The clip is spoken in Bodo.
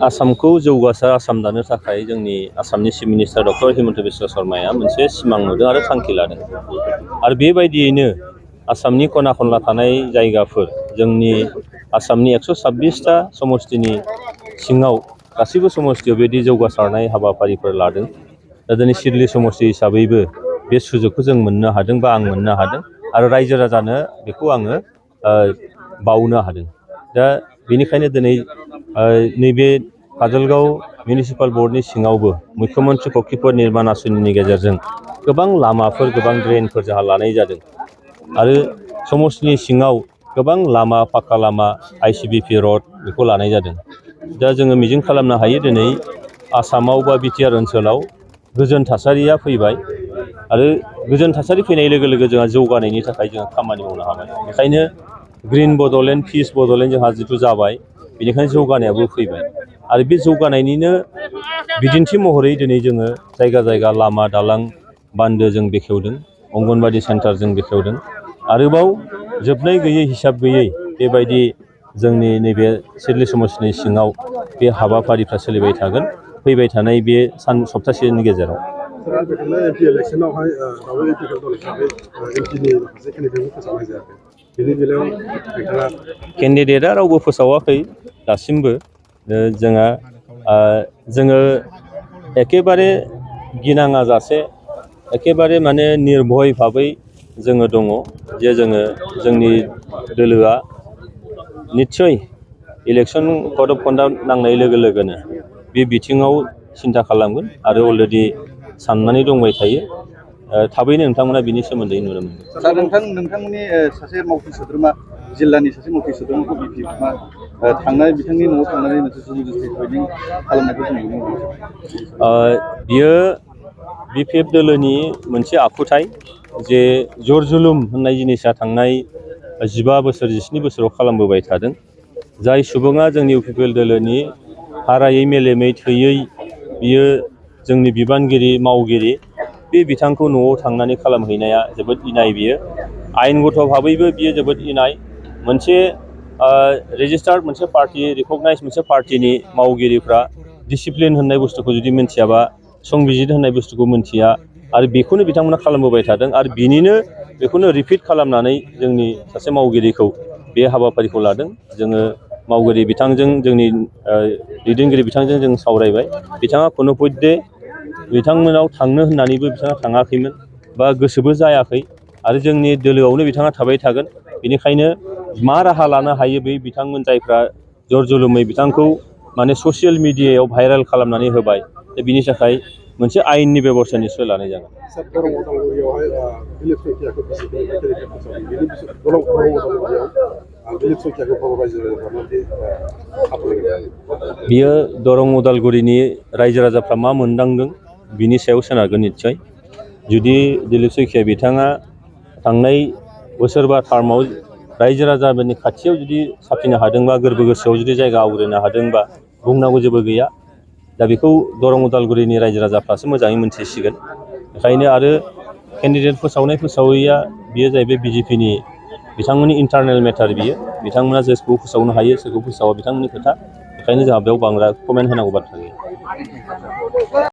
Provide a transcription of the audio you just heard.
आसामखौ जौगासार आसाम दानो थाखाय जोंनि आसामनि chief minister doctor Himanta Biswa शर्माया मोनसे सिमां नुदों आरो थांखि लादों। आरो बेबायदियैनो आसामनि खना खनला थानाय जायगाफोर जोंनि आसामनि 126टा समष्टिनि सिङाव गासैबो समष्टियाव बेबायदि जौगासारनाय हाबाफारिफोर लादों। दा दिनै सिडली समष्टि हिसाबैबो बे सुजुगखौ जों मोननो हादों बा आं मोननो हादों आरो रायजो राजानो बेखौ आङो बावनो हादों। दा बेनिखायनो दिनै नैबे काजलगांव मिउनिसिपाल बर्डनि सिङावबो मुख्यमन्त्री कक्षीपर निर्माण आसनिनि गेजेरजों गोबां लामाफोर गोबां ड्रेनफोर जोंहा लानाय जादों आरो समष्टिनि सिङाव गोबां लामा पाक्का लामा ICBP रड बेखौ लानाय जादों। दा जोङो मिजिं खालामनो हायो दिनै आसामाव बा BTR ओनसोलाव गोजोन थासारिया फैबाय आरो गोजोन थासारि फैनाय लोगो लोगो जोंहा जौगानायनि थाखाय जोंहा खामानि मावनो हाबाय। बेखायनो ग्रिन बड'लेण्ड पिस बड'लेण्ड जोंहा जिथु जाबाय बेनिखायनो जौगानायाबो फैबाय आरो बे जौगानायनिनो बिदिन्थि महरै दिनै जोङो जायगा जायगा लामा दालां बान्दो जों बेखेवदों, अंगनबादि सेन्टार जों बेखेवदों। आरोबाव जोबनाय गैयै हिसाब गैयै बेबायदि जोंनि नैबे सिडली समष्टिनि सिङाव बे हाबाफारिफ्रा सोलिबाय थागोन फैबाय थानाय बे सप्तासेनि गेजेराव। केन्डिडेटआ रावबो फोसावाखै दासिमबो। जोङो एखेबारे गिनाङा जासे एखेबारे माने निर्भय भाबै जोङो दङ जे जोंनि दोलोआ निस्सय इलेक्सन कड अफ कन्डाक्ट नांनाय लोगो लोगोनो बे बिथिङाव सिन्था खालामगोन आरो अलरेडि साननानै दंबाय थायो। थाबैनो नोंथांमोना बिनि सोमोन्दै नुनो मोनगोन। सार नोंथांमोननि सासे मावथि सोद्रोमा जिल्लानि सासे मावथि सोद्रोमाखौ बिपिएफआ थांनानै बिथांनि न'आव थांनानै मोनसे जुजिथाय जयनिं खालामनायखौ जों नुनो मोनो। बियो बिपिएफ दोलोनि मोनसे आखुथाय जे जर जुलुम होननाय जिनिसा थांनाय 15 बोसोर 17 बोसोराव खालामबोबाय थादों। जाय सुबुङा जोंनि UPPL दोलोनि हारायै मेलेमै थैयै बियो जोंनि बिबानगिरि मावगिरि बे बिथांखौ न'आव थांनानै खालामहैनाया जोबोद इनाय। बियो आयेनगत भाबैबो बियो जोबोद इनाय। मोनसे रेजिस्टार्ड मोनसे पार्टि रिकगनाइज मोनसे पार्टिनि मावगिरिफ्रा डिसिप्लिन होननाय बुस्थुखौ जुदि मिन्थियाबा संबिजित होननाय बुस्थुखौ मिन्थिया आरो बेखौनो बिथांमोना खालामबोबाय थादों आरो बेखौनो रिपिट खालामनानै जोंनि सासे मावगिरिखौ बे हाबाफारिखौ लादों। जोङो मावगिरि बिथांजों जोंनि दैदेनगिरि बिथांजों जों सावरायबाय। बिथाङा खुनुपध्य बिथांमोनाव थांनो होननानैबो बिथाङा थाङाखैमोन बा गोसोबो जायाखै आरो जोंनि दोलोआवनो बिथाङा थाबाय थागोन। बेनिखायनो मा राहा लानो हायो बै बिथांमोन जायफ्रा जर जुलुमै बिथांखौ माने ससियेल मिडियायाव भाइरेल खालामनानै होबाय दा बिनि थाखाय मोनसे आयेननि बेबस्था निस्सय लानाय जागोन। बियो दरं उदालगुरिनि रायजो राजाफ्रा मा मोनदांदों बिनि सायाव सोनारगोन निस्सय। जुदि दिलीप शइकिया बिथाङा थांनाय बोसोरबा टार्माव रायजो राजाफोरनि खाथियाव जुदि साफिनो हादोंबा गोरबो गोसोआव जुदि जायगा आवग्रिनो हादोंबा बुंनांगौ जेबो गैया। दा बेखौ दरं उदालगुरिनि रायजो राजाफ्रासो मोजाङै मोनथिसिगोन। बेखायनो आरो केन्डिडेट फोसावैया बियो जाहैबाय BJPनि बिथांमोननि इन्टारनेल मेटार। बियो बिथांमोना जेखौ फोसावनो हायो सोरखौ फोसावा बिथांमोननि खोथा। बेखायनो जोंहा बेयाव बांद्राय कमेन्ट होनांगौ बाथ्रा गैया।